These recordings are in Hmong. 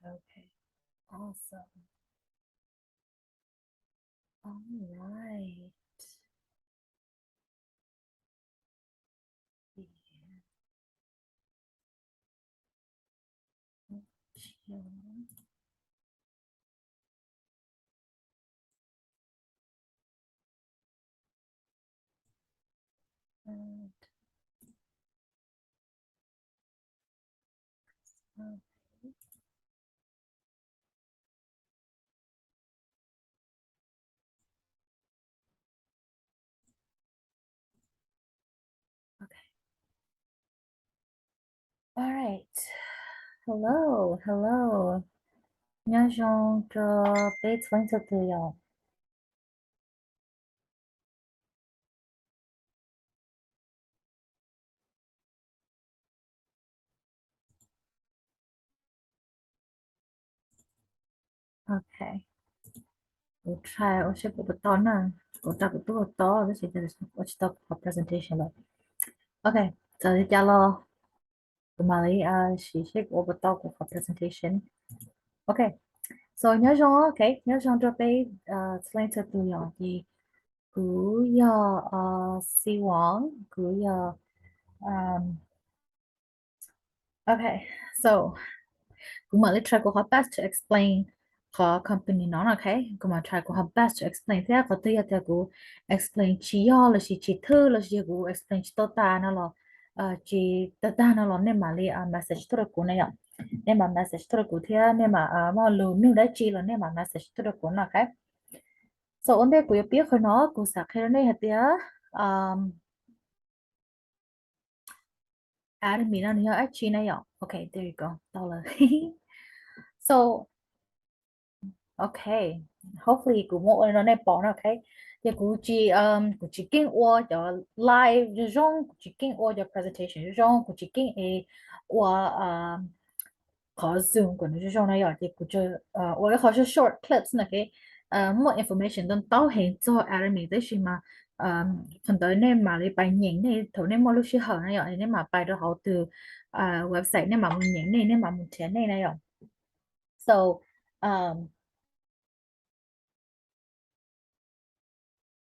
Okay. Awesome. All right. Yeah. Chill. And, okay. Okay. All right. Hello, hello. Nyob zoo rau peb txhua leej txhua tus yom. Ok. Kuv try ua seb kuv puas tau na. Kuv try kuv twb ua tau tab sis ua tsis tau qhov presentation lawm. Ok, txawm li cas los kuv mam li siv seb kuv ua puas tau kuv qhov presentation. Ok. So nyob zoo, ok, nyob zoo rau peb txhua leej txhua tus yom, ces kuv yog Xi Wang, kuv yog Ok, so kuv mam li try kuv qhov best to explain qhov company no, ok. Kuv mam try kuv qhov best to explain thiab qhov twg yog tias kuv explain tsis yog lossis tsis thwj lossis yog kuv explain tsis tau tas no los, tsis tag tag no los nej mam li message tuaj rau kuv na yom. Nej mam message tuaj rau kuv thiab nej mam muaj lus nug dab tsi los nej mam message tuaj rau kuv no, ok. So ua ntej kuv yuav piav qhov no kuv xav qhia rau nej hais tias Admin no nws yog dab tsi na yom. Ok, there you go, tau lawm. So, ok, hopefully kuv muab ua no nej pom na, ok. Ces kuv tsis, kuv tsis keej ua cov live zoo zoo, kuv tsis keej ua cov presentation zoo zoo, kuv tsis keej ua qhov Zoom kom nws zoo zoo na yom, ces kuv ua ib qho short short clips no, ok. Muaj information ntau ntau heev txog Admin tab sis mas qhov ntawd nej mam li pais nyeem nej thaum nej muaj lub sij hawm na yom, nej mam pais rau hauv tus website, nej mam mus nyeem nej, nej mam mus nrhiav nej na yom. So,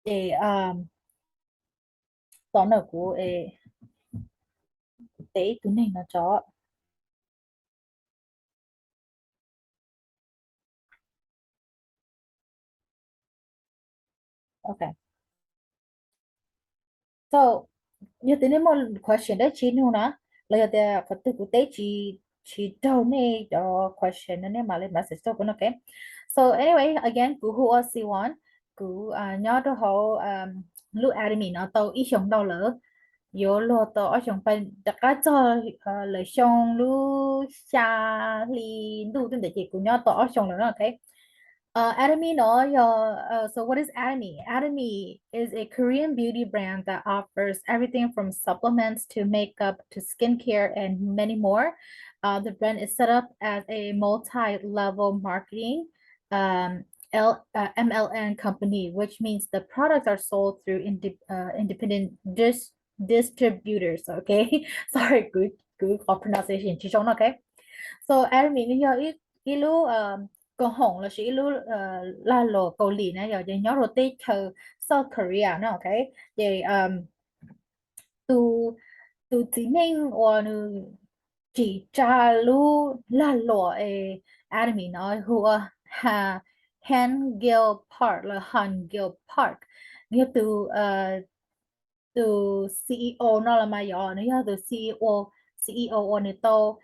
ces tos nawb kuv teb ib tug neeg no tso. Ok. So, yog tias nej muaj question dab tsi nug na, los yog tias qhov twg kuv teb tsis, tsis raug nej cov question no nej mam li message tuaj kuv no, ok. So anyway, again, kuv hu ua Siwan, kuv nyob rau hauv lub Admin no tau ib xyoos ntau lawm, yuav luag tau ob xyoos pais rov qab txog lawm xyoo lub xya hli ntuj tej ntawd ces kuv nyob tau ob xyoos lawm no, ok. Admin no yog, so what is Admin? Admin is a Korean beauty brand that offers everything from supplements to makeup to skincare and many more. Uh, the brand is set up as a multi-level marketing um, L, uh, M L M company, which means the products are sold through inde- uh, independent dis- distributors. Ok, sorry, kuv, kuv qhov pronunciation tsis zoo no, ok. So Admin no yog ib, ib lub koom haum lossis ib lub lag luam Kaus Lim na yom, ces nyob rau teb chaws South Korea no, ok. Ces tus, tus txiv neej uas nws tsim tsa lub lag luam Admin no hu ua Hangil Park los Hangil Park. Nws yog tus, tus C E O no los mas yog, nws yog tus C E O, C E O uas nws tau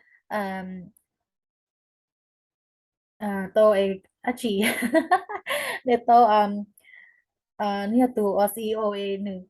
tau dab tsi, nws tau, nws yog tus C E O, nws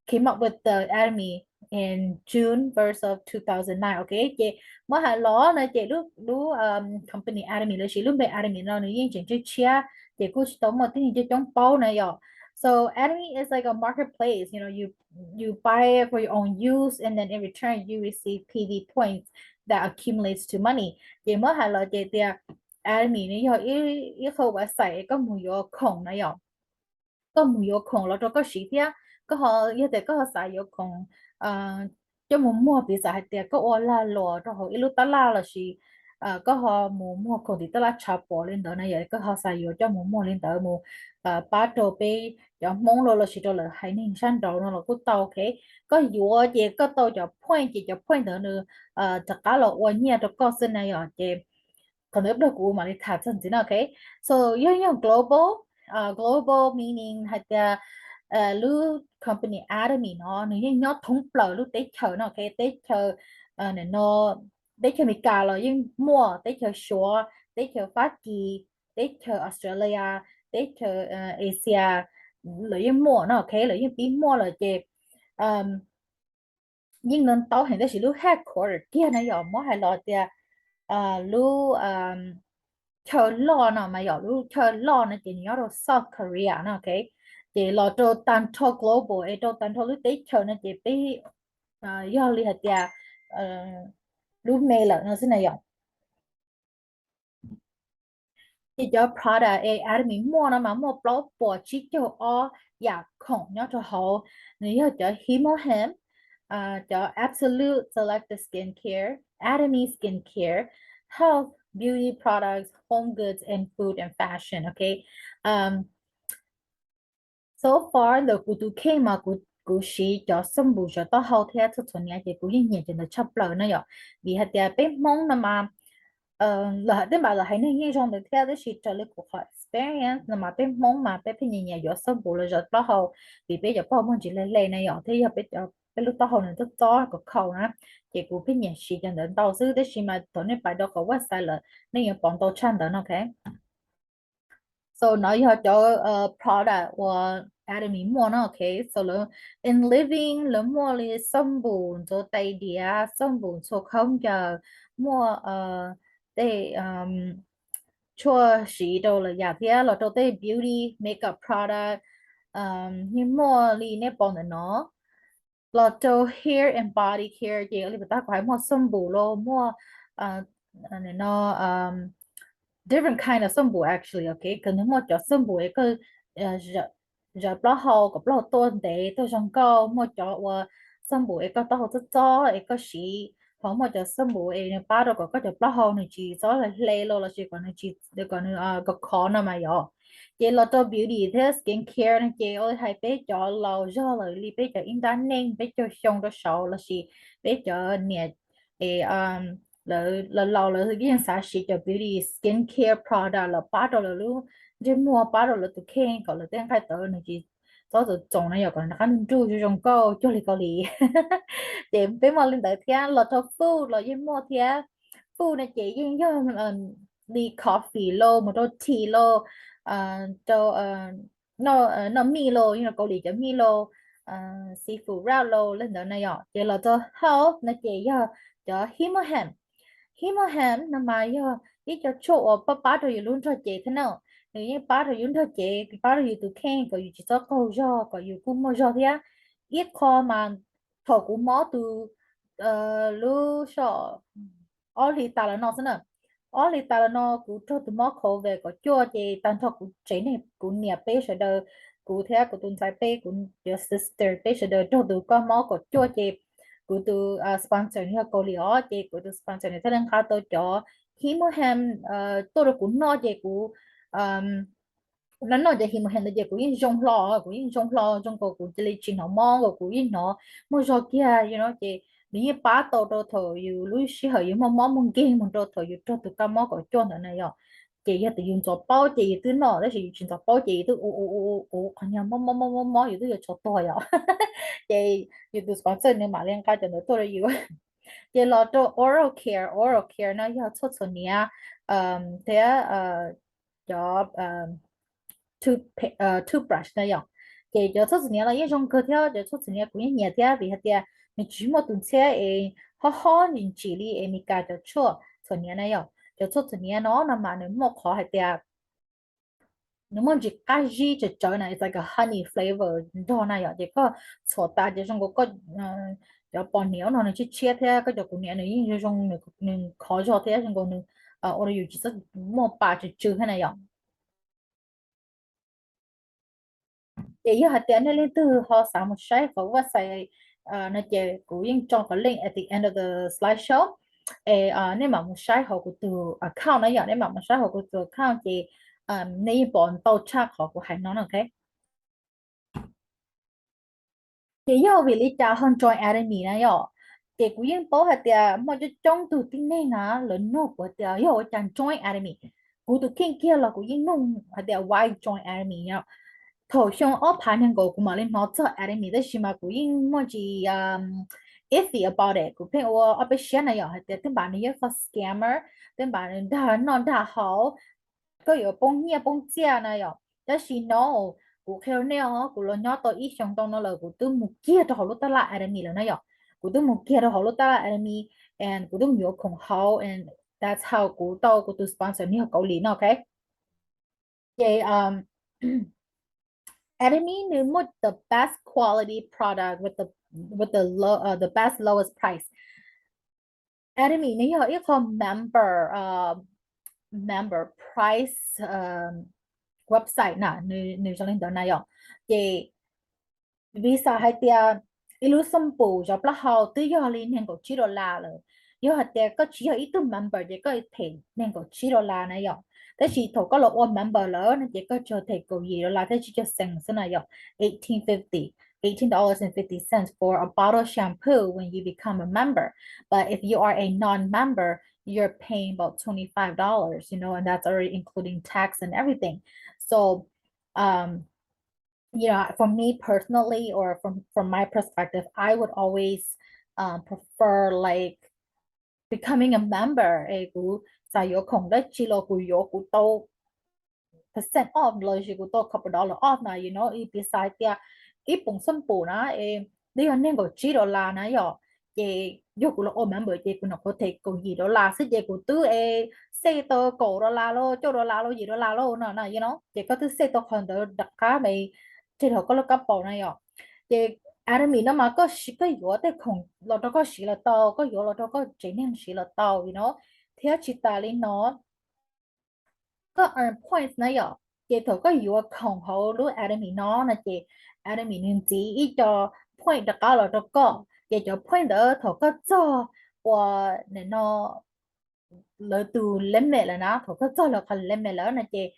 came up with the Admin in June first of two thousand nine, ok. Ces muab hais los no ces lub, lub company Admin lossis lub npe Admin no nws yeej tseem tshiab tshiab ces kuj tsis tau muaj tib neeg coob coob paub na yom. So Admin is like a marketplace, you know, you you buy it for your own use, and then in return you receive P V points that accumulates to money. Ces muab hais los ces tias Admin nws yog ib, ib qho website koj mus yuav khoom na yom. Koj mus yuav khoom los rau koj siv thiab koj ho, yog tias koj ho xav yuav khoom coj mus muag, piv xam hais tias koj ua lag luam rau hauv ib lub tab laj lossis koj ho mus muag khoom tim taj laj tshav pom li ntawd na yom, koj ho xav yuav coj mus muag li ntawd mus pab rau peb cov Hmoob los lossis rau lawv haiv neeg sab nraud no los kuj tau, ok. Koj yuav ces koj tau cov point ces cov point ntawd nws rov qab los ua nyiaj rau koj xwb na yom. Ces qhov ntawd ib pliag kuv mam li tham txog ntxiv no, ok. So yog yog global, global meaning hais tias lub company Atomy no nws yeej nyob thoob plaws lub teb chaws no, ok. Teb chaws no, teb chaws Amelikas los yeej muaj, teb chaws Suav, teb chaws Fab Kis, teb chaws Australia, teb chaws Asia, lawv yeej muaj no, ok, lawv yeej pib muaj lawm ces yeej ntaub heev, tab sis lub headquarter kiag na yom, muab hais los tias lub chaw loj no mas yog lub chaw loj no ces nws nyob rau South Korea no, ok. Ces los rau tag nrho global es rau tag nrho lub teb chaws no ces peb yog li hais tias lub me lawm no xwb na yom. Ces cov product es Atomy muaj no mas muaj plaub puas tsib caug ob yam khoom nyob rau hauv. Nws yog cov Hemo Hemp, cov Absolute Selected Skincare, Atomy Skincare, Health, Beauty Products, Home Goods, and Food and Fashion, ok. So far ntawm kuv tus kheej mas kuv siv cov xab npum zov taub hau thiab txhua txhua niam ces kuv yeej nyiam cov ntawd tshaj plaws no yom. Vim hais tias peb Hmoob no mas lawv hais, tej npam lawv haiv neeg yeej zoo ntawd thiab, tab sis raws li kuv qhov experience no mas peb Hmoob mas peb pheej nyiam nyiam yuav xab npum los zov plaub hau, vim peb cov plaub hau muaj ntsis hle hle na yom, thiab yog peb, peb lub taub hau nws txob txob kom khau na, ces kuv pheej nyiam siv cov ntawd ntau xwb, tab sis mas thaum nej pais rau qhov website lawm nej yuav pom ntau tshaj ntawd no, ok. So no yog cov product uas Atomy muaj no, ok. So lawv in living lawv muaj li xab npum ntxuav tais diav, xab npum ntxhua khaub ncaws, muaj tej tshuaj siv rau lawm yam thiab los rau tej beauty makeup product, yeej muaj li nej pom ntawm no. Los rau hair and body care ces li puas tab kuv hais muaj xab npum los muaj no different kind of xab npum actually, ok. Kws nws muaj cov xab npum es koj zov plaub hau kom plaub hau tuaj ntev tuaj zoo nkauj, muaj cov uas xab npum es koj taub hau txob txob es koj siv, ho muaj cov xab npum es nws pab rau kom koj cov plaub hau nws tsis txob hle los lossis kom nws tsis, kom nws kom khov no mas yom. Ces los rau beauty thiab skin care no ces ua hais peb cov laus zog lawm li peb cov ib ntab neej peb caug xyoo rau saud lossis peb cov niam es lawv laus lawv yeej xav siv cov beauty skin care product los pab rau lawv lub ntsej muag, pab rau lawv tus kheej kom lawv tej nqaij tawv nws tsis txob txoom txoom no yom, kom nws rov qab nruj nruj zoo zoo nkauj cuag li Kaus Lim. Ces peb muaj li ntawd thiab. Los rau food los yeej muaj thiab. Food no ces yeej yog li coffee los mus rau tea los rau noj mij los yog Kaus Lim cov mij los seafood wrap los li ntawd na yom. Ces los rau health no ces yog cov Hemo Hemp. Hemo Hemp no mas yog ib co tshuaj uas pab pab rau yus lub nrog cev thiab na. Nws yeej pab rau yus nrog cev, pab rau yus tus kheej kom yus tsis txhob qaug zog, kom yus kuj muaj zog thiab. Ib qho mas thaum kuv mob tus lub sij hawm ob hlis tas los no xwb na, ob hlis tas los no kuv raug tus mob covid kaum cuaj ces tag nrho kuv tsev neeg kuv niam peb sawv daws, kuv thiab kuv tus ntxhais peb, kuv cov sister peb sawv daws raug tus kab mob kaum cuaj ces kuv tus sponsor nws yog Kaus Lim os, ces kuv tus sponsor nws thiaj li nqa tau cov Hemo Hemp tuaj rau kuv noj ces kuv noj noj cov Hemo Hemp ntawd ces kuv yeej zoo hlo, kuv yeej zoo hlo zoo nkaus kuv cia li tsis hnov mob, nkaus kuv yeej hnov muaj zog kiag no ces nws yeej pab tau rau thaum yus lub sij hawm yus muaj mob muaj nkeeg mus rau thaum yus raug tus kab mob kaum cuaj ntawd na yom. Ces yog tias yus ntxov paub ces yus twb noj, tab sis yus tsis ntxov paub ces yus twb ua ua ua ua qhov niag mob mob mob mob mob yus twb yuav tshav tuag yom. Ces yus tus sponsor nws mam li nqa cov ntawd tuaj rau yus. Ces los rau oral care, oral care no yog tshuaj txhuam hniav thiab cov toothbrush na yom. Ces cov tshuaj txhuam hniav los yeej zoo kawg thiab, cov tshuaj txhuam hniav kuv yeej nyiam thiab vim hais tias nws tsis muaj tus ntxhiab es hob hob ntsim ntsim li Amelikas cov tshuaj txhuam hniav na yom. Cov tshuaj txhuam hniav no no mas nws muaj qhov hais tias nws muaj ntsis qab zib tsawv tsawv na, it's like a honey flavor nrog na yom. Ces koj txhuam tas ces zoo nkaus koj cov pos hniav no nws tshiab tshiab thiab koj cov kuv hniav nws yeej zoo zoo, nws khov zog thiab zoo nkaus nws ua rau yus tsis txhob muaj pas tsw tsw thiab na yom. Ces yog hais tias nej leej twg ho xav mus saib qhov website no ces kuv yeej tso qhov link at the end of the slide show. nej mam mus saib hauv kuv tus account na yom, nej mam mus saib hauv kuv tus account ces nej yeej pom ntau tshaj qhov kuv hais no na, ok. Ces yog vim li cas ho join Atomy na yom? Ces kuv yeej paub hais tias muaj coob coob tug tib neeg na lawv nug kuv tias yog ua cas join Atomy. Kuv tus kheej kiag los kuv yeej nug hais tias why join Atomy no. Thaum xyoo ob phav nees nkaum kuv mam li hnov txog Atomy, tab sis mas kuv yeej muaj tsis iffy about it, kuv pheej ua ob peb siab na yom, hais tias tej npam nws yog qhov scammer, tej npam nws dag noj dag haus, koj yuav poob nyiaj poob txiaj na yom. Tab sis no, kuv qhia nej os, kuv los nyob tau ib xyoos ntau no lawm, kuv twb mus kiag rau hauv lub tab laj Atomy lawm na yom. Kuv twb mus kiag rau hauv lub tab laj Atomy, and kuv twb mus yuav khoom hauv, and that's how kuv tau kuv tus sponsor nws yog Kaus Lim no, ok. Ces Atomy nws muaj the best quality product with the with the low uh, the best lowest price. Atomy nws yog ib qho member member price website na, nws zoo li ntawd na yom. Ces vim xav hais tias ib lub xab pum zov plaub hau twb yog li nees nkaum tsib dollar lawm. Yog hais tias koj tsis yog ib tug member ces koj them nees nkaum tsib dollar na yom. Tab sis thaum koj los ua member lawm no ces koj tsuas them kaum yim dollar thiab tsib caug xees xwb na yom. Eighteen fifty, eighteen dollars and fifty cents for a bottle of shampoo when you become a member. But if you are a non-member, you're paying about twenty-five dollars, you know, and that's already including tax and everything. So, um, you know, for me personally, or from from my perspective, I would always um, prefer like becoming a member. Es kuv xav yuav khoom dab tsi los kuv yuav kuv tau percent off los sis kuv tau couple dollar off na, you know, piv xav hais tias ib poom xab pum na, twb yog nees nkaum tsib dollar na yom. Ces yog kuv los ua member ces kuv nyuam qhuav them kaum yim dollar xwb ces kuv twb es save tau kaum dollar los cuaj dollar los yim dollar los no na, you know, ces koj twb save tau qhov ntawd rov qab mas tseg rau koj lub kab paus na yom. Ces Atomy no mas koj siv, koj yuav tej khoom los rau koj siv los tau, koj yuav los rau koj tsev neeg siv los tau, you know. Thiab tsis tas li no, koj earn points na yom, ces thaum koj yuav khoom hauv lub Atomy no no ces Atomy nws ntxiv ib co point rov qab los rau koj, ces cov point ntawd thaum koj txog uas no lawv tus limit lawm na, thaum koj txog lawv qhov limit lawm no ces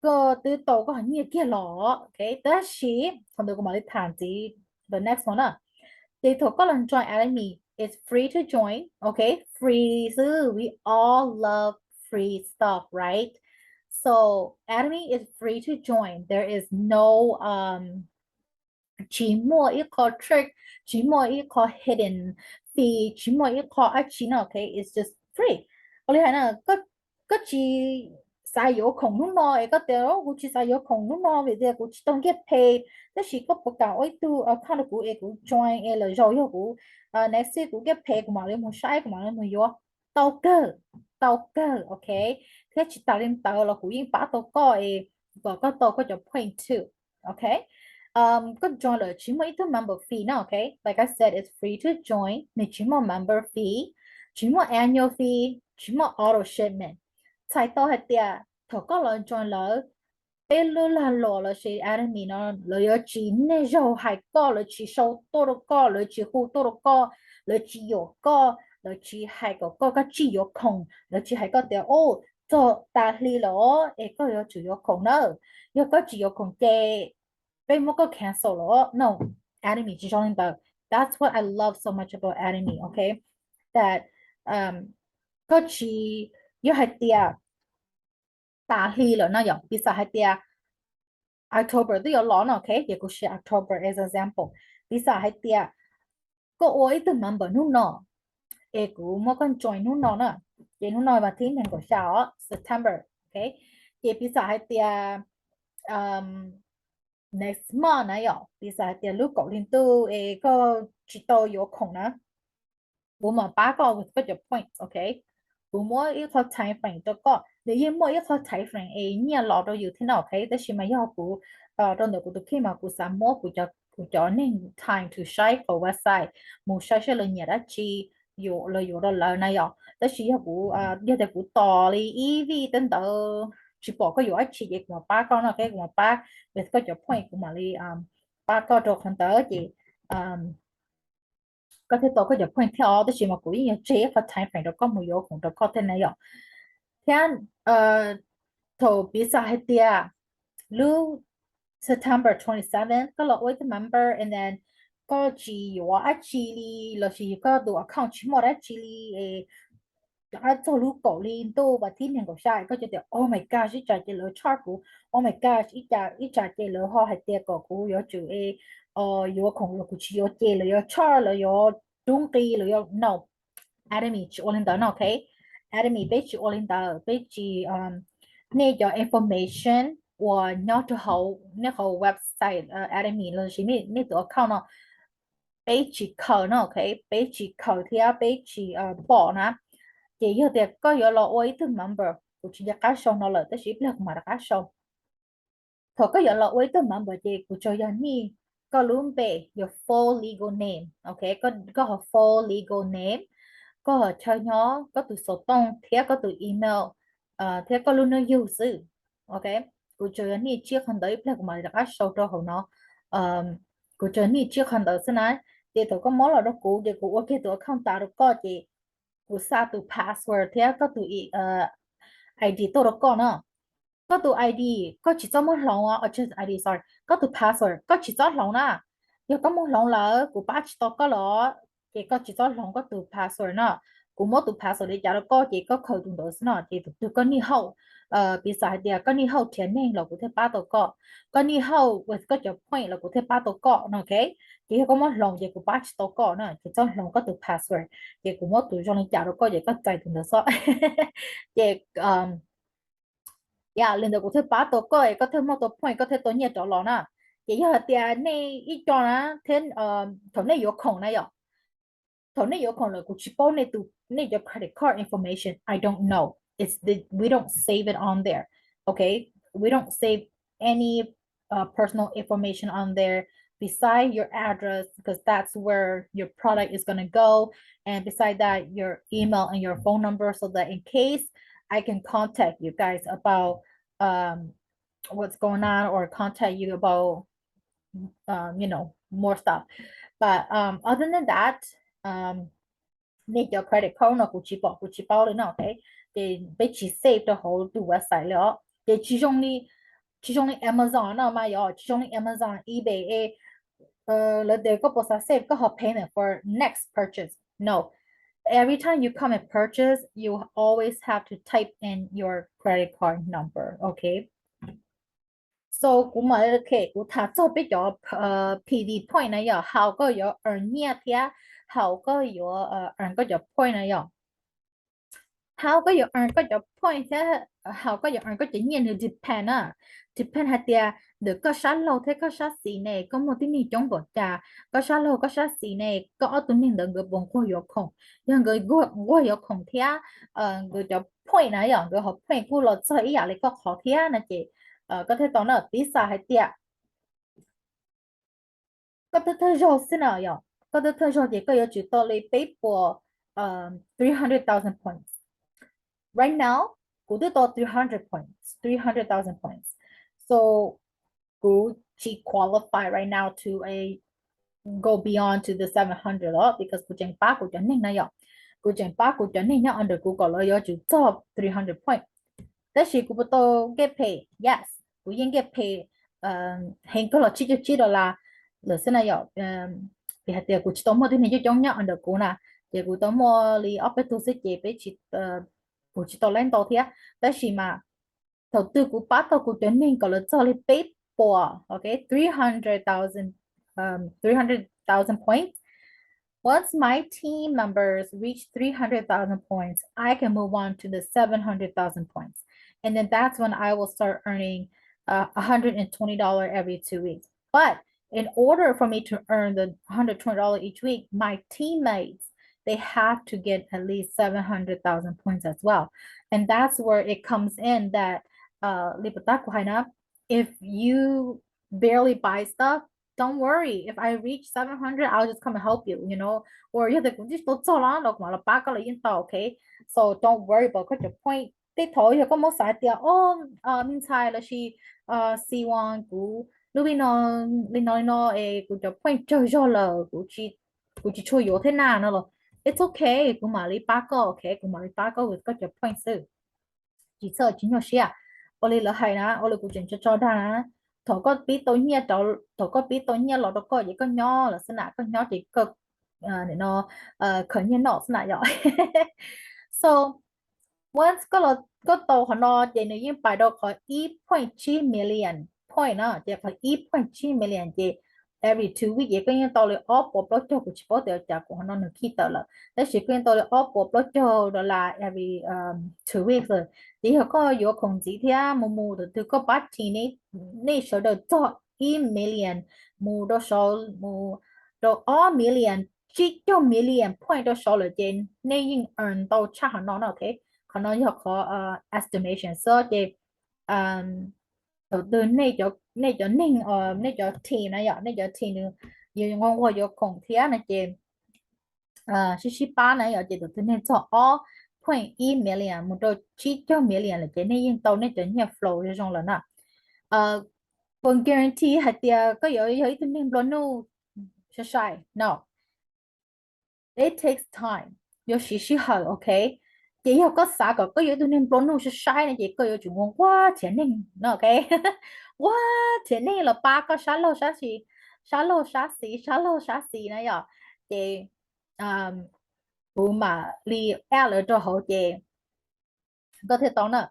koj twb tau koj nyiaj kiag los, ok. Tab sis qhov ntawd kuv mam li tham ntxiv the next one na. Ces thaum koj los join Atomy, it's free to join, ok, free xwb, we all love free stuff, right? So Atomy is free to join, there is no um tsis muaj ib qho trick, tsis muaj ib qho hidden fee, tsis muaj ib qho dab tsi no, ok, it's just free. Ua li hais na, koj tsis xav yuav khoom hnub no es koj tias kuv tsis xav yuav khoom hnub no vim tias kuv tsis tau nkiag phe, tab sis koj puas kam ua ib tug account rau kuv es kuv join es lwm zaus yog kuv next week kuv nkiag phe kuv mam li mus saib kuv mam li mus yuav. Tau kawg, tau kawg, ok. Thiab tsis tas li ntawd los kuv yeej pab tau koj es kom koj tau koj cov point too, ok. Koj join lawm tsis muaj ib tug member fee no, ok. Like I said, it's free to join, nws tsis muaj member fee, tsis muaj annual fee, tsis muaj auto shipment. Txhais tau hais tias thaum koj los join lawm, peb lub lag luam los sis Atomy no lawv yuav tsis niaj zaug hais koj, lawv tsis sau tuaj rau koj, lawv tsis hu tuaj rau koj, lawv tsis yuam koj, lawv tsis hais kom koj kav tsij yuav khoom, lawv tsis hais koj tias o, txog tas hli lawm es koj yuav tsum yuav khoom na, yog koj tsis yuav khoom ces peb muab koj cancel lawm no. Atomy tsis zoo li ntawd. That's what I love so much about Atomy, ok, that koj tsis, yog hais tias tas hli lawm no yom, piv xam hais tias October twb yuav los no, ok, ces kuv siv October as example. Piv xam hais tias koj ua ib tug member hnub no es kuv muab koj join hnub no na, ces hnub no vas thib nees nkaum xya os, September, ok. Ces piv xam hais tias next month na yom, piv xam hais tias lub kaum hli ntuj es koj tsis tau yuav khoom na, kuv mam pab koj with koj cov points, ok. Kuv muab ib qho time frame rau koj, nws yeej muaj ib qho time frame es nyiaj los rau yus thiab no, ok, tab sis mas yog kuv rau ntawm kuv tus kheej mas kuv xav muab kuv cov neeg time to saib qhov website, mus saib saib lawv nyiam dab tsi, lawv yuav rau lawv na yom. Tab sis yog kuv, yog tias kuv tos li ib vij tej ntawd tsis pom koj yuav dab tsi ces kuv mam pab koj no, ok, kuv mam pab with koj cov point, kuv mam li pab koj rau qhov ntawd ces koj thiaj tau koj cov point thiab os, tab sis mas kuv yeej yuav tseg ib qho time frame rau koj mus yuav khoom rau koj thiab na yom. Thiab thaum piv xam hais tias lub September twenty seven koj los ua ib tug member and then koj tsis yuav dab tsi li, lossis koj tus account tsis muaj dab tsi li, txog lub kaum hli ntuj vas thib nees nkaum xya koj cia tias oh my gosh, ib tsam ces lawv charge kuv, oh my gosh, ib tsam ces lawv ho hais tias kom kuv yuav tsum yuav khoom los kuv tsis yuav ces lawv yuav charge, lawv yuav rub nqi, lawv yuav, no. Atomy tsis ua li ntawd no, ok. Atomy peb tsis ua li ntawd, peb tsis, nej cov information uas nyob rau hauv nej qhov website Atomy lossis nej tus account no peb tsis khaws no, ok. Peb tsis khaws thiab peb tsis pom na. Ces yog tias koj yuav los ua ib tug member, kuv tsis nco qab sau no lawm tab sis ib pliag kuv mam rov qab sau. Thaum koj yuav los ua ib tug member ces kuv tsuas yog need koj lub npe, your full legal name, ok. Koj ho full legal name, koj ho chaw nyob, koj tus xov tooj thiab koj tus email, thiab koj lub hnub yug xwb, ok. Kuv tsuas yog need tsib qhov ntawd, ib pliag kuv mam li rov qab sau rau hauv no. Kuv tsuas need tsib qhov ntawd xwb na. Ces thaum koj muab los rau kuv ces kuv ua kiag tus account tas rau koj ces kuv xa tus password thiab koj tus ID tuaj rau koj na. Koj tus ID koj tsis txhob muab hloov, ID, sorry, koj tus password koj tsis txhob hloov na. Yog koj muab hloov lawm kuv pab tsis tau koj los, ces koj tsis txhob hloov koj tus password no. Kuv muab tus password li cas rau koj ces koj khaws tus ntawd xwb no, ces tus twg koj need help, piv xam hais tias koj need help nrhiav neeg los kuv thiaj pab tau koj, koj need help with koj cov point los kuv thiaj pab tau koj no, ok. Ces yog koj muab hloov ces kuv pab tsis tau koj na, ces txhob hloov koj tus password, ces kuv muab tus zoo li cas rau koj ces koj txais tus ntawd xwb. Ces yam li ntawd kuv thiaj pab tau koj, koj thiaj muaj tau point, koj thiaj tau nyiaj rov los na. Ces yog hais tias nej ib co na, thiab thaum nej yuav khoom na yom, thaum nej yuav khoom lawm kuv tsis paub nej tus, nej cov credit card information, I don't know. It's the, we don't save it on there. Okay, we don't save any uh, personal information on there beside your address, because that's where your product is going to go, and beside that, your email and your phone number, so that in case I can contact you guys about um, what's going on or contact you about um, you know, more stuff. But um, other than that, um, nej cov credit card no kuv tsis pom, kuv tsis paub li no, okay. Ces peb tsis save rau hauv tus website li os. Ces tsis zoo li, tsis zoo li Amazon no mas yog, tsis zoo li Amazon, eBay, lawv tias koj puas xav save koj ho payment for next purchase. No. Every time you come and purchase, you always have to type in your credit card number, okay? So kuv mam, okay, kuv tham txog peb cov PV point na yom, how koj yuav earn nyiaj thiab how koj yuav earn koj cov point na yom. How koj yuav earn koj cov point thiab how koj yuav earn koj cov nyiaj nws depend na. Depend hais tias ntawm koj sab laug thiab koj sab xis ne koj muaj tib neeg coob npaum cas, koj sab laug koj sab xis ne koj ob tug neeg ntawd nkawd puas nquag yuav khoom. Yog nkawd nquag yuav khoom thiab nkawd cov point na yom, nkawd ho point kuj los txog ib yam li koj qhov thiab no ces koj thiaj tau na. Piv xam hais tias koj thawj thawj zaug xwb na yom, koj thawj thawj zaug ces koj yuav tsum tau li peb puas, three hundred thousand points. Right now kuv twb tau three hundred points, three hundred thousand points. So kuv tsis qualify right now to a go beyond to the seven hundred los, because kuv tseem pab kuv cov neeg na yom. Kuv tseem pab kuv cov neeg nyob under kuv kom lawv yuav tsum txog three hundred point. Tab sis kuv puas tau get paid? Yes, kuv yeej get paid heev kawg los tsib caug tsib dollar lawm xwb na yom. Vim hais tias kuv tsis tau muaj tib neeg coob coob nyob under kuv na, ces kuv tau muaj li ob peb tug xwb ces peb, kuv tsis tau laib ntau thiab. Tab sis mas thaum twg kuv pab tau kuv cov neeg kom lawv txog li peb puas, okay, three hundred thousand, um, three hundred thousand points. Once my team members reach three hundred thousand points, I can move on to the seven hundred thousand points. And then that's when I will start earning uh, a hundred and twenty dollar every two weeks. But in order for me to earn the hundred twenty dollar each week, my teammates, they have to get at least seven hundred thousand points as well. And that's where it comes in that uh, li pus tab kuv hais na, if you barely buy stuff, don't worry. If I reach seven hundred, I'll just come and help you, you know. Or yog tias kuv twb tau txog los no kuv mam los pab koj los yeej tau, okay? So don't worry about koj cov point. Tej thaum yog koj muab xav tias, o, me ntxhais lossis xi uas kuv lub vij no li no li no es kuv cov point tsawg zog lawm, kuv tsis kuv tsis tshua yuav thiab na no los, it's okay, kuv mam li pab koj, okay, kuv mam li pab koj with koj cov point xwb. Tsis txhob tsis nyuaj siab. Ua li lawv hais na, ua li kuv tseem tso tso dag na, thaum koj pib tau nyiaj rau, thaum koj pib tau nyiaj los rau koj ces koj nyob lawm xwb na, koj nyob ces koj no khawv nyiaj noj xwb na yom. So once koj los koj tau qhov no ces nws yeej pais rau qhov ib point tsib million point na, ces qhov ib point tsib million ces every two week ces koj yeej tau li ob puas plaub caug, kuv tsis paub tias cas kuv qhov no nws khij tawm lawm, tab sis koj yeej tau li ob puas plaub caug dollar every two weeks lawm. Ces yog koj yuav khoom ntxiv thiab mus mus tus twg koj pab team, nej sawv daws txog ib million mus rau saud, mus rau ob million, tsib caug million point rau saud lawm ces nej yeej earn tau tshaj qhov no no, okay. Qhov no yog qhov estimation xwb ces thaum twg nej cov neeg, nej cov team na yom, nej cov team nws yuav nquag nquag yuav khoom thiab no ces sib sib pab na yom, ces thaum twg nej txog ob point ib million mus rau tsib caug million lawm ces nej yeej tau nej cov nyiaj flow zoo zoo lawm na. Puas guarantee hais tias koj yuav yog ib tug neeg nplua nuj sai sai? No. It takes time, yuav siv sij hawm, okay. Ces yog koj xav kom koj yuav ib tug neeg nplua nuj sai sai no ces koj yuav tsum nquag nquag nrhiav neeg no, okay. Nquag nrhiav neeg los pab koj sab laug sab xis, sab laug sab xis, sab laug sab xis na yom. Ces kuv mam li add lawv rau hauv ces koj thiaj tau na.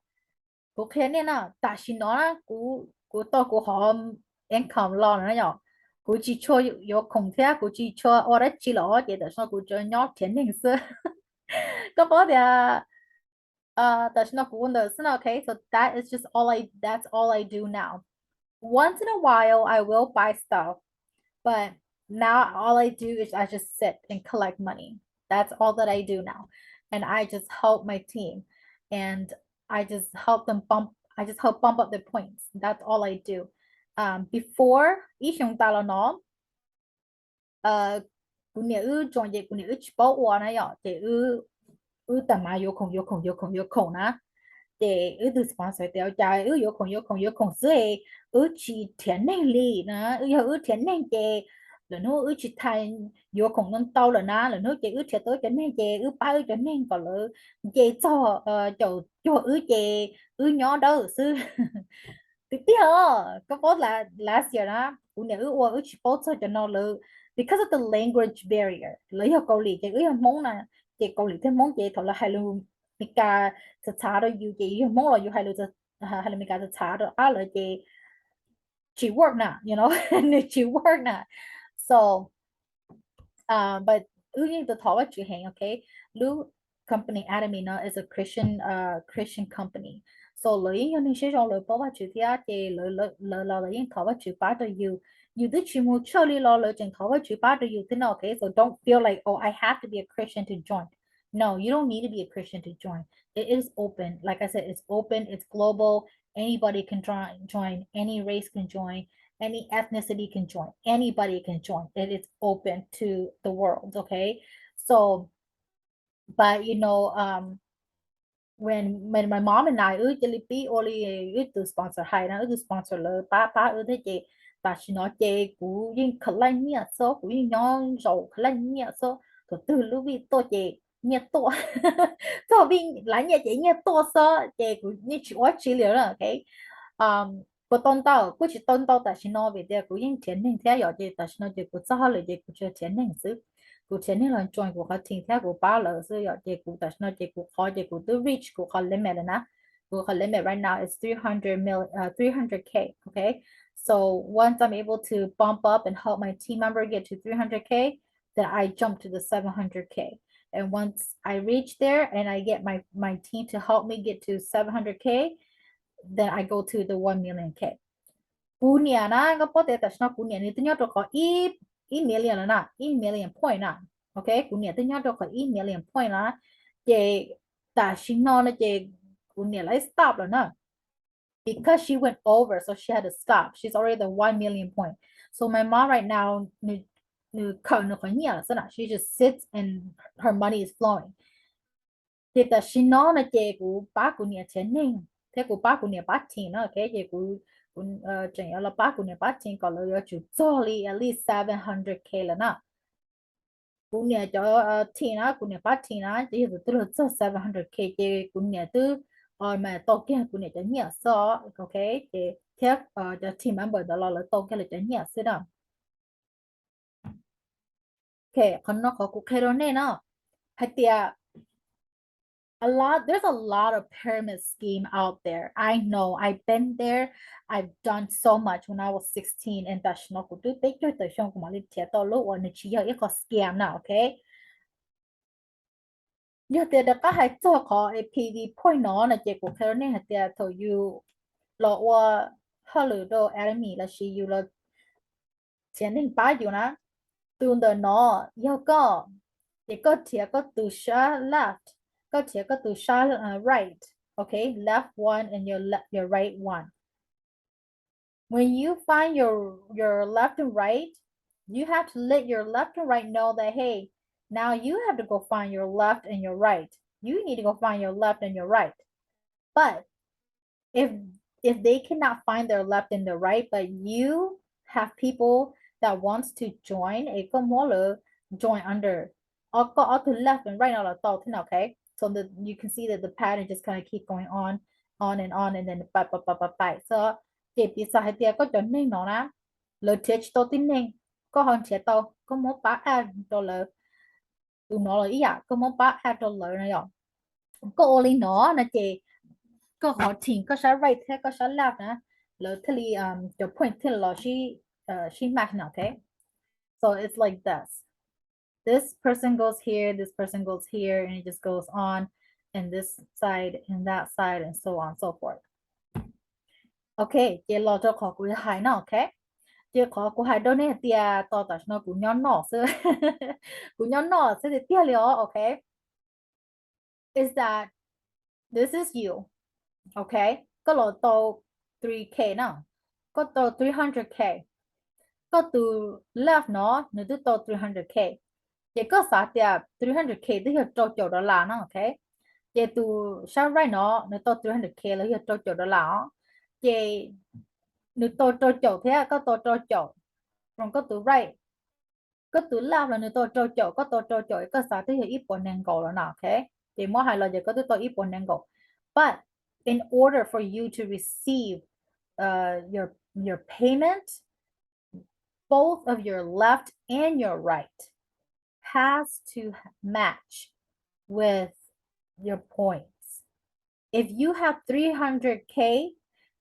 Kuv qhia nej na, tam sim no na kuv, kuv tau kuv qhov income los na yom, kuv tsis tshua yuav khoom thiab kuv tsis tshua ua dab tsi los ces tam sim no kuv tsuas nyob nrhiav neeg xwb. Koj paub tias tam sim no kuv ua ntawd xwb no, okay, so that is just all I, that's all I do now. Once in a while I will buy stuff, but now all I do is I just sit and collect money. That's all that I do now. And I just help my team. And I just help them bump, I just help bump up their points. That's all I do. Um, before, ib xyoo tas los no, kuv niam wb tsoom ces kuv niam wb tsis paub ua na yom, ces wb tag mas yuav khoom yuav khoom yuav khoom yuav khoom na. Ces wb tus sponsor tias cas wb yuav khoom yuav khoom yuav khoom xwb, wb tsis nrhiav neeg li na. Wb yog wb nrhiav neeg ces lawm hnub wb tsis tas yuav khoom ntau ntau lawm na, lawm hnub ces wb nrhiav tau wb cov neeg ces wb pab wb cov neeg kom lawv nce txog caum cuag wb ces wb nyob dawb xwb. Tiag tiag, koj paub last year na, kuv niam wb ua wb tsis paub txog cov no lawv, because of the language barrier, lawv yog Kaus Lim ces wb yog Hmoob na, ces Kaus Lim thiab Hmoob ces thaum lawv hais lus Meskas txhav txhav rau yus ces yus yog Hmoob los yus hais lus, hais lus Meskas txhav txhav rau ab lawv ces tsis work na, you know, nws tsis work na. So but wb yeej tus thov Vajtswv heev, okay. Lub company Atomy no is a Christian, uh, Christian company. So lawv yeej yog neeg siab zoo, lawv paub Vajtswv thiab ces lawv los lawv yeej thov Vajtswv pab rau yus. Yus twb tsis mus church li los lawv tseem thov Vajtswv pab rau yus thiab no, okay. So don't feel like, oh, I have to be a Christian to join. No, you don't need to be a Christian to join. It is open. Like I said, it's open, it's global. Anybody can join, join. Any race can join. Any ethnicity can join. Anybody can join. It is open to the world, okay? So, but you know, um, when, when my mom and I, wb cia li pib ua li wb tus sponsor hais na, wb tus sponsor lawv pab pab wb thiab ces tam sim no ces kuv yeej collect nyiaj xwb, kuv yeej nyob zaum collect nyiaj xwb. Thaum twg lub vij tuaj ces nyiaj tuaj, txog vij lav nyiaj ces nyiaj tuaj xwb ces kuv yeej tsis ua tsi li na, okay. Kuv tau ntau, kuj tsis tau ntau tam sim no vim tias kuv yeej nrhiav neeg thiab yom, ces tam sim no ces kuv txoj hauj lwm ces kuv tsuas nrhiav neeg xwb. Kuv nrhiav neeg los join kuv qhov team thiab kuv pab lawv xwb yom, ces kuv tam sim no ces kuv qhov ces kuv twb reach kuv qhov limit lawm na. Kuv qhov limit right now is three hundred mil, uh, three hundred K, okay? So once I'm able to bump up and help my team member get to three hundred K, then I jump to the seven hundred K. And once I reach there and I get my, my team to help me get to seven hundred K, then I go to the one million K. Kuv niam na, koj paub tias tam sim no kuv niam nws twb nyob rau qhov ib million lawm na, ib million point na. Okay, kuv niam twb nyob rau qhov ib million point na. Ces tam sim no no ces kuv niam lawv stop lawm na. Because she went over, so she had to stop. She's already the one million point. So my mom right now, nws, nws khaws nws qhov nyiaj lawm xwb na. She just sits and her money is flowing. Ces tam sim no no ces kuv pab kuv niam nrhiav neeg thiab kuv pab kuv niam pab team no, okay, ces kuv, kuv tseem yuav los pab kuv niam pab team kom lawv yuav tsum txog li at least seven hundred K lawm na. Kuv niam cov team na, kuv niam pab team na ces yog tus twg los txog seven hundred K ces kuv niam twb mas tau kiag kuv niam cov nyiaj xwb, ok, ces thiab cov team member ntawd los lawv tau kiag lawv cov nyiaj xwb na. Ok, qhov no qhov kuv qhia rau nej no hais tias a lot, there's a lot of pyramid scheme out there. I know, I've been there. I've done so much when I was sixteen, and tam sim no kuv twb peb caug tawm xyoo kuv mam li nrhiav tau lub uas nws tsis yog ib qho scam na, ok. Yog tias rov qab hais txog qhov A P V point no no ces kuv qhia rau nej hais tias thaum yus los ua hauj lwm rau admin lossis yus los txiav neeg pab yus na, tus ntawm no yog koj, ces koj nrhiav koj tus sab left, koj nrhiav koj tus sab right, ok, left one and your le- your right one. When you find your your left and right, you have to let your left and right know that, hey, now you have to go find your left and your right. You need to go find your left and your right. But if if they cannot find their left and their right, but you have people that wants to join, es koj muab lawv join under, ob koj ob tug left and right no los tau thiab no, ok? So the, you can see that the pattern just kind of keep going on, on and on, and then bye bye bye bye bye. So ces piv xam hais tias koj cov neeg no na, lawv nrhiav tsis tau tib neeg, koj ho nrhiav tau, koj muab pab add rau lawv. Tus no los ib yam, koj muab pab add rau lawv no yom. Koj ua li no no ces koj qhov team, koj sab right thiab koj sab left na, lawv thiaj li cov point thiaj los sib match no, ok? So it's like this. This person goes here, this person goes here, and it just goes on, and this side, and that side, and so on and so forth. Ok, ces los rau qhov kuv hais no, ok. Ces qhov kuv hais rau nej hais tias tos tam sim no kuv nyob noj xwb, kuv nyob noj xwb tiag tiag li os, ok. Is that this is you, ok. Koj los tau three K na, koj tau three hundred K. Koj tus left no nws twb tau three hundred K. Ces koj xav tias three hundred K twb yog rau caum dollar no, ok. Ces tus sab right no nws tau three hundred K los yog rau caum dollar os. Ces nws tau rau caum thiab koj tau rau caum, from koj tus right, koj tus left los nws tau rau caum, koj tau rau caum, koj xav twb yog ib puas nees nkaum los na, ok. Ces muab hais los ces koj twb tau ib puas nees nkaum. But in order for you to receive uh, your your payment, both of your left and your right has to match with your points. If you have three hundred K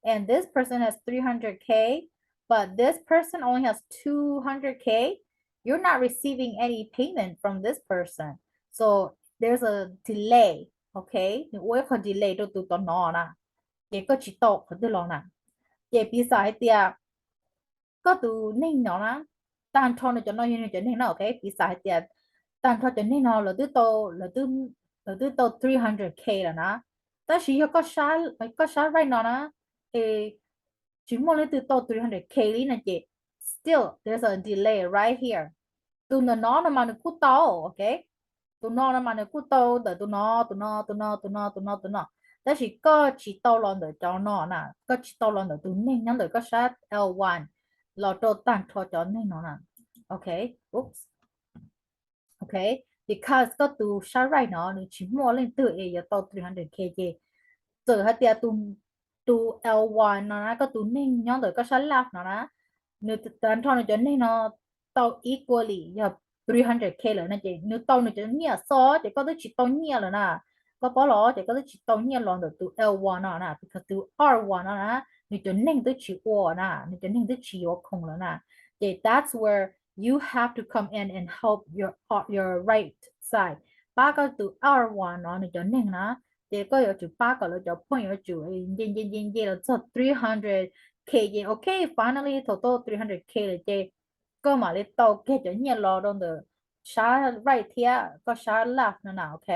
and this person has three hundred K, but this person only has two hundred K, you're not receiving any payment from this person. So there's a delay, okay? Nws ua ib qho delay rau tus tom no na, ces koj tsis tau qhov twg los na. Ces piv xam hais tias koj tus neeg no na, tag nrho nws cov no yog nws cov neeg no, ok, piv xam hais tias tag nrho cov neeg no lawv twb tau, lawv twb tau three hundred K lawm na, tab sis yog koj sab right no na, es tsis muaj leej twg tau three hundred K li no ces still there's a delay right here. Tus ntawm no no mas nws kuj tau, ok, tus no no mas nws kuj tau ntawm tus no, tus no, tus no, tus no, tus no, tus no, tab sis koj tsis tau los ntawm cov no na, koj tsis tau los ntawm tus neeg nyob ntawm koj sab L one los rau tag nrho cov neeg no na, ok, oops, ok, because koj tus sab right no nws tsis muaj leej twg es yuav tau three hundred K ces txawm hais tias tus L one no na, koj tus neeg nyob ntawm koj sab left no na, nws tag nrho nws cov neeg no tau equally yog three hundred K lawm no ces nws tau nws cov nyiaj xwb ces koj twb tsis tau nyiaj lawm na. Koj paub los ces koj twb tsis tau nyiaj los ntawm tus L one no na, because tus R one no na nws cov neeg twb tsis ua na, nws cov neeg twb tsis yuav khoom lawm na. Ces that's where you have to come in and help your your right side, pab koj tus R one no nws cov neeg na. Ces koj yuav tsum pab kom lawv cov point yuav tsum nce nce nce nce los txog three hundred K ces ok, finally thaum tau three hundred K lawm ces koj mam li tau kiag cov nyiaj los rau ntawm sab right thiab koj sab left no na, ok.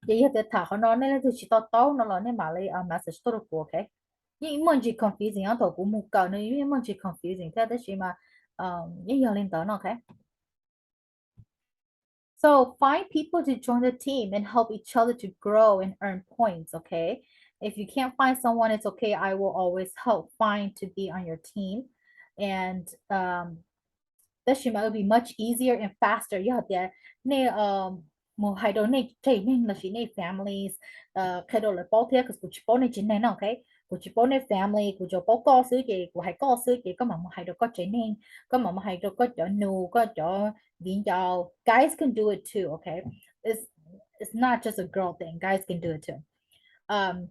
Ces yog tias tham qhov no nej leej twg tsis to taub no los nej mam li message tuaj rau kuv, ok. Yeej muaj ntsis confusing, thaum kuv mus kawm nws yeej muaj ntsis confusing thiab tab sis mas yeej yog li ntawd no, ok. So find people to join the team and help each other to grow and earn points, okay? If you can't find someone, it's okay. I will always help find to be on your team. And um, Tab sis mas it would be much easier and faster yog tias nej mus hais rau nej tsev neeg los sis nej families, qhia rau lawv paub thiab, 'cause kuv tsis paub nej tsev neeg no, ok? Kuv tsis paub nej family, kuv tsuas paub koj xwb, ces kuv hais koj xwb, ces koj mam mus hais rau koj tsev neeg, koj mam mus hais rau koj cov nus, koj cov viv ncaus. Guys can do it too, ok? It's, it's not just a girl thing. Guys can do it too. Um,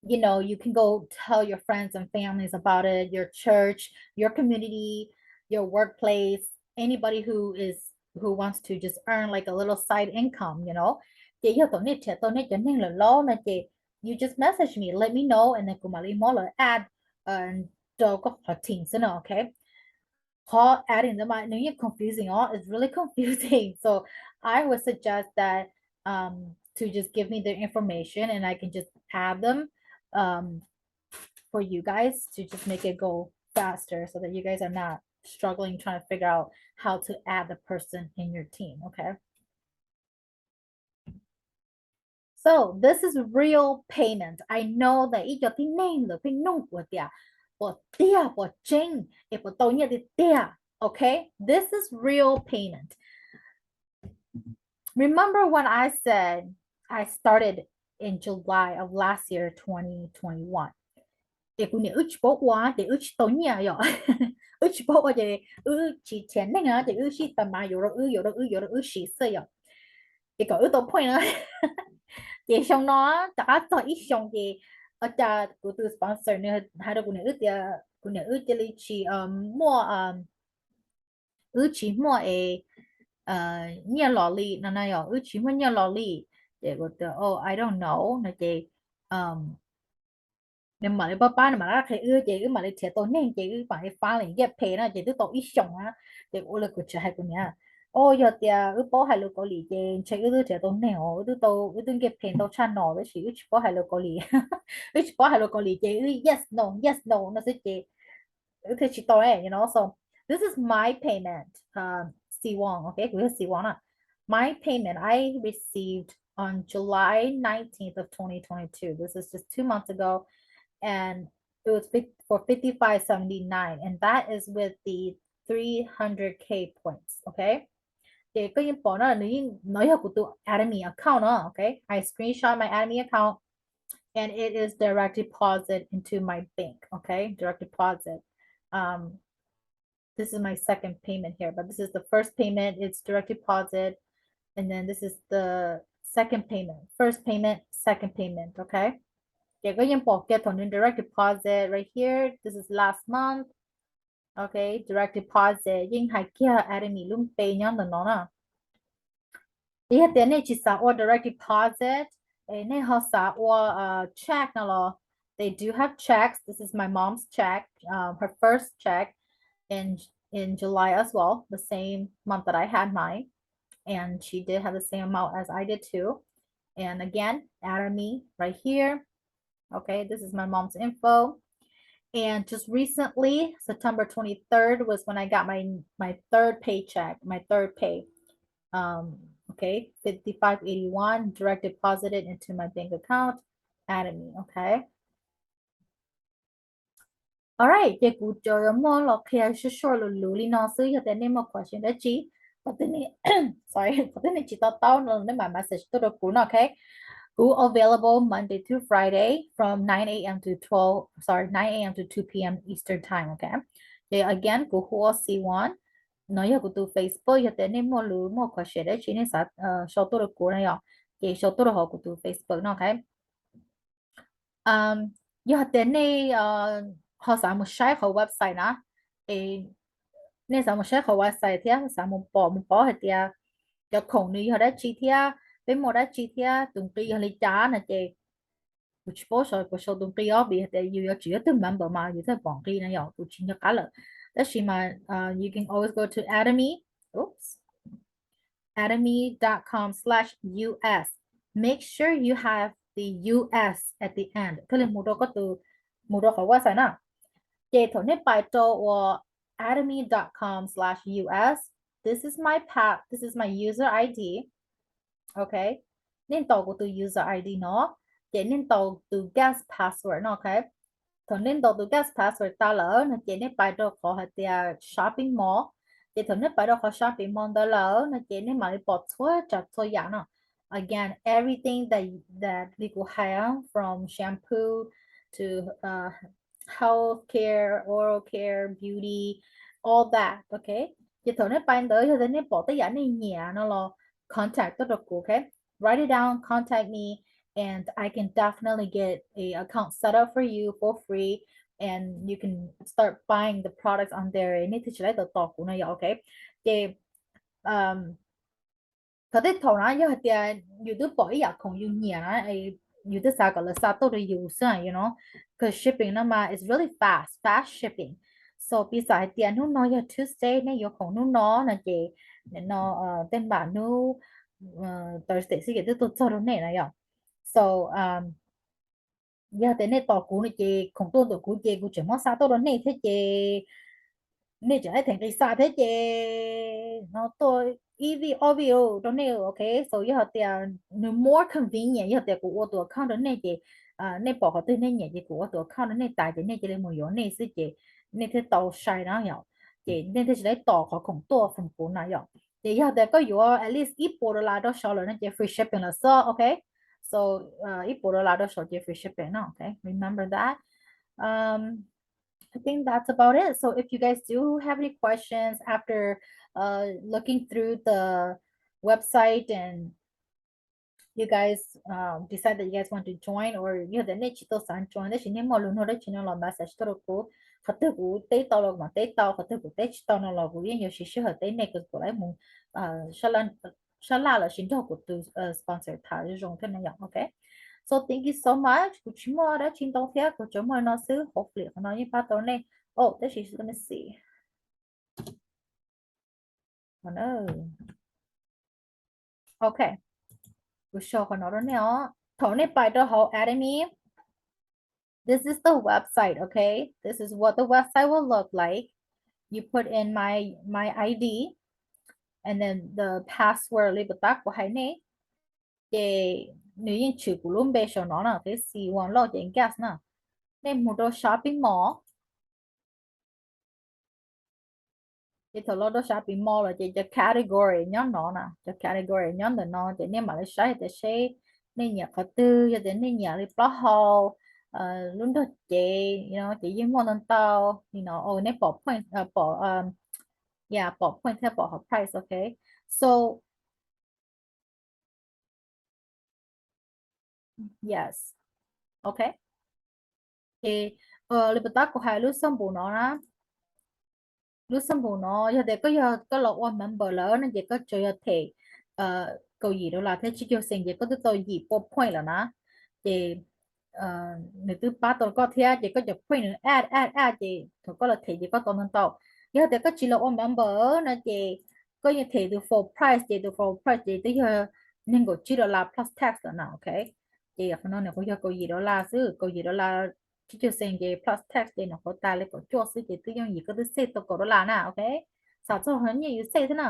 you know, you can go tell your friends and families about it, your church, your community, your workplace, anybody who is who wants to just earn like a little side income, you know. Ces yog thaum nej nrhiav tau nej cov neeg lawm los no ces you just message me, let me know, and then kuv mam li muab lawv add rau koj qhov team xwb no, ok? Qhov adding ntawd mas nws yeej confusing os, it's really confusing. So I would suggest that um, to just give me their information and I can just add them um, for you guys to just make it go faster so that you guys are not struggling trying to figure out how to add the person in your team, okay? So this is real payment. I know that ib co tib neeg lawv pheej nug kuv tias puas tiag, puas tseeb, es puas tau nyiaj tiag tiag. Okay, this is real payment. Remember when I said I started in July of last year, twenty twenty-one? Es kuv niam wb tsis paub ua ces wb tsis tau nyiaj yom. Wb tsis paub ua ces wb tsis nrhiav neeg ces wb sib tas mas yuav rau wb, yuav rau wb, yuav rau wb siv xwb yom. Ces kom wb tau point na. Ces xyoo no rov qab txog ib xyoos ces ua cas kuv tus sponsor nws hais rau kuv niam wb tias kuv niam wb cia li tsis muaj, wb tsis muaj es nyiaj los li no na yom, wb tsis muaj nyiaj los li. Ces kuv tias oh, I don't know no ces nws mam li pab pab, nws mam li qhia wb ces wb mam li nrhiav tau neeg ces wb mam li finally get paid na, ces twb tau ib xyoos na. Ces ua li kuv tseem hais kuv niam, o yog tias wb paub hais lus Kaus Lim ces ntshe wb twb nrhiav tau neeg os, wb twb tau, wb twb get paid tau tshaj no, tab sis wb tsis paub hais lus Kaus Lim. Wb tsis paub hais lus Kaus Lim ces wb yes no yes no no xwb ces wb thiaj tsis tau, you know. So this is my payment, um, Siwon, okay, kuv yog Siwon na. My payment I received on July nineteenth of twenty twenty-two. This is just two months ago, and it was fif- for fifty-five seventy-nine, and that is with the three hundred K points, okay? Ces koj yeej pom no, nws yeej, no yog kuv tus Atomy account no, okay? I screenshot my Atomy account and it is direct deposit into my bank, okay? Direct deposit. Um, this is my second payment here, but this is the first payment, it's direct deposit, and then this is the second payment, first payment, second payment, okay? Ces koj yeej pom kiag thaum nws direct deposit right here, this is last month, okay, direct deposit, yeej hais kiag Atomy lub npe nyob ntawm no na. Yog tias nej tsis xav ua direct deposit, es nej ho xav ua check no los, they do have checks. This is my mom's check, um, her first check in in July as well, the same month that I had mine, and she did have the same amount as I did too. And again, Atomy right here. Okay, this is my mom's info. And just recently, September twenty-third was when I got my my third paycheck, my third pay. Um, okay, fifty-five eighty-one direct deposited into my bank account, Atomy, okay? Alright, ces kuv tsuas yuav muab los qhia short short luv luv li no xwb, yog tias nej muaj question dab tsi, qhov twg nej, sorry, qhov twg nej tsis to taub no nej mam message tuaj rau kuv no, okay? Kuv available Monday through Friday from nine a.m. to twelve, sorry, nine a.m. to two p.m. Eastern time, okay? Ces again, kuv hu ua Siwon, no yog kuv tus Facebook, yog tias nej muaj lus muaj question dab tsi nej xav sau tuaj rau kuv no yom, ces sau tuaj rau hauv kuv tus Facebook no, okay? Yog tias nej ho xav mus saib qhov website na, es nej xav mus saib qhov website thiab xav mus pom mus paub hais tias cov khoom nws yog dab tsi thiab peb muaj dab tsi thiab tus nqi yog li cas no ces kuv tsis paub sau puas sau tus nqi os, vim hais tias yus yuav tsum yog twg member mas yus thiaj pom nqi no yom, kuv tsis nco qab lawm. Tab sis mas you can always go to Atomy, oops, atomy dot com slash U S. Make sure you have the U S at the end. Thiaj li mus rau koj tus, mus rau qhov website na. Ces thaum nej pais rau ua atomy dot com slash U S, this is my pa- this is my user I D. Okay, nej ntaus kuv tus user I D no, ces nej ntaus tus guest password no, okay. Thaum nej ntaus tus guest password tas lawm no ces nej pais rau qhov hais tias shopping mall, Ces thaum nej pais rau qhov shopping mall ntawd lawm no ces nej mam li pom txhua tsav txhua yam no. Again, everything that that li kuv hais, from shampoo to uh, health care, oral care, beauty, all that, okay? Ces thaum nej pais ntawd yog tias nej pom tej yam nej nyiam no los contact tuaj rau kuv, okay? Write it down, contact me, and I can definitely get a account set up for you for free, and you can start buying the products on there. Nej thiaj tsis tau tos kuv no yom, okay? Ces um, thaum tej thaum na yog hais tias yus twb pom ib yam khoom yus nyiam na, yus twb xav kom lawv xa tuaj rau yus xwb, you know, cause shipping no mas it's really fast, fast shipping. So piv xam hais tias hnub no yog Tuesday, nej yuav khoom hnub no no ces no tej npam hnub Thursday xwb ces twb tuaj txog rau nej na yom. So yog tias nej tos kuv no ces khoom tuaj ntawm kuv ces kuv tseem muab xa tuaj rau nej thiab ces nej tseem ib theem nqis xa thiab ces no tuaj ib vij ob vij rau nej, okay? So yog tias nws more convenient, yog tias kuv ua tus account rau nej ces nej pom qhov twg nej nyiam ces kuv ua tus account rau nej tas ces nej cia li mus yuav nej xwb ces nej thiaj tau sai na yom. Ces nej thiaj tsis tau tos qhov khoom tuaj from kuv na yom. Ces yog tias koj yuav at least ib puas dollar rau saud lawm no ces free shipping lawm xwb, okay? So ib puas dollar rau saud ces free shipping no, okay? Remember that. Um, I think that's about it. So if you guys do have any questions after uh, looking through the website and you guys um, decide that you guys want to join, or yog tias nej tsis tau xav join tab sis nej muaj lus nug dab tsi no los message tuaj rau kuv. Qhov twg kuv teb tau los kuv mam teb tau, qhov twg kuv teb tsis tau no los kuv yeej yuav siv sij hawm teb nej kom kuv lawv mus sab laj lossis nrog kuv tus sponsor tham zoo zoo thiab na yom, okay? So thank you so much. Kuv tsis muaj dab tsi ntau thiab, kuv tsuas muaj li no xwb, hopefully qhov no yeej pab tau nej. Oh, tab sis let me see. Okay, kuv show qhov no rau nej os. Thaum nej pais rau hauv Atomy, this is the website, okay? This is what the website will look like. You put in my my I D and then the password li puas tab kuv hais nej. Ces nws yeej tshwm kuv lub npe saum no na, teb xi uas loj ces gas na. Nej mus rau shopping mall. Ces thaum los rau shopping mall lawm ces cov category nyob no na, cov category nyob ntawm no ces nej mam li saib tias seb nej nyiam qhov twg, yog tias nej nyiam li plaub hau, lub nrog cev, ces yeej muaj ntau ntau li no. Nej pom point, pom, yeah, pom point thiab pom qhov price, okay? So yes, okay. Ces li puas tab kuv hais lub xab npum no na, lub xab npum no yog tias koj yog koj los ua member lawm no ces koj tsuas yog them kaum yim dollar thiab tsib caug cent ces koj twb tau yim pua point lawm na. Ces nws twb pab tau koj thiab ces koj cov point nws add add add ces thaum koj los them ces koj tau ntau ntau. Yog tias koj tsis los ua member no ces koj yeej them tus full price ces tus full price ces twb yog nees nkaum tsib dollar plus tax lawm na, okay. Ces qhov no nws kuj yog kaum yim dollar xwb, kaum yim dollar tsib caug cent ces plus tax ces nws kuj tas li kaum cuaj xwb ces twb yooj yim koj twb save tau kaum dollar na, okay. Xav txog qhov nyiaj yus save thiab na.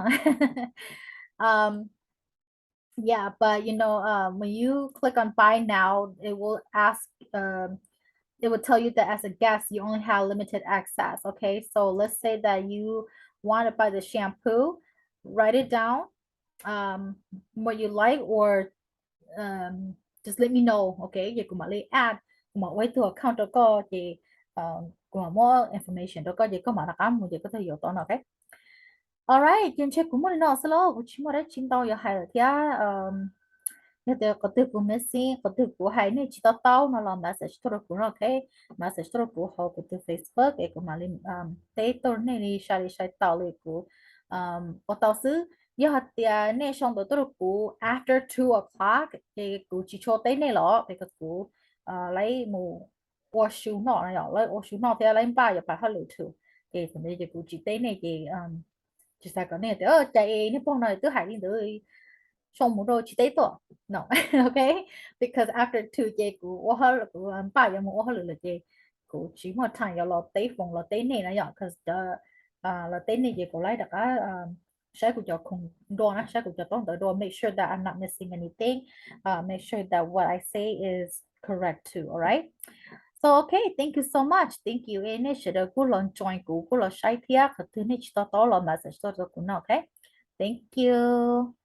Yeah, but you know, um, when you click on buy now, it will ask, um, it will tell you that as a guest, you only have limited access. Okay, so let's say that you want to buy the shampoo, write it down, um, what you like, or um, just let me know, okay? Ces kuv mam li add, kuv mam ua ib tug account rau koj ces kuv mam muab information rau koj ces koj mam rov qab mus ces koj thiaj yuav tau no, okay? Alright, ces ntshe kuv muaj li no xwb lauj, kuv tsis muaj dab tsi ntau yuav hais lawm thiab. Yog tias qhov twg kuv missing, qhov twg kuv hais nej tsis to taub no los message tuaj rau kuv no, okay? Message tuaj rau kuv hauv kuv tus Facebook es kuv mam li teb tuaj nej li sai li sai tau li kuv ua tau xwb. Yog hais tias nej sau ntawv tuaj rau kuv after two o'clock ces kuv tsis tshua teb nej los vim kuv laib mus ua su noj no, laib ua su noj thiab laib npaj yuav pais hauj lwm too. Ces thaum ntawd ces kuv tsis teb nej ces tsis xav kom nej tias cas es niag pog no twb hais li ntawd, sau mus rau tsis teb tuaj no, okay? Because after two ces kuv ua, kuv npaj yuav mus ua hauj lwm lawm ces kuv tsis muaj time yuav los teb phone los teb nej na yom, cause los teb nej ces kuv laib rov qab saib kuv cov khoom dua na, saib kuv cov taub ntawv dua, make sure that I'm not missing anything, make sure that what I say is correct too, alright? Ok, thank you so much, thank you. Nej sawv daws kuj los join kuv, kuj los saib thiab, qhov twg nej tsis to taub los message tuaj rau kuv no, ok? Thank you.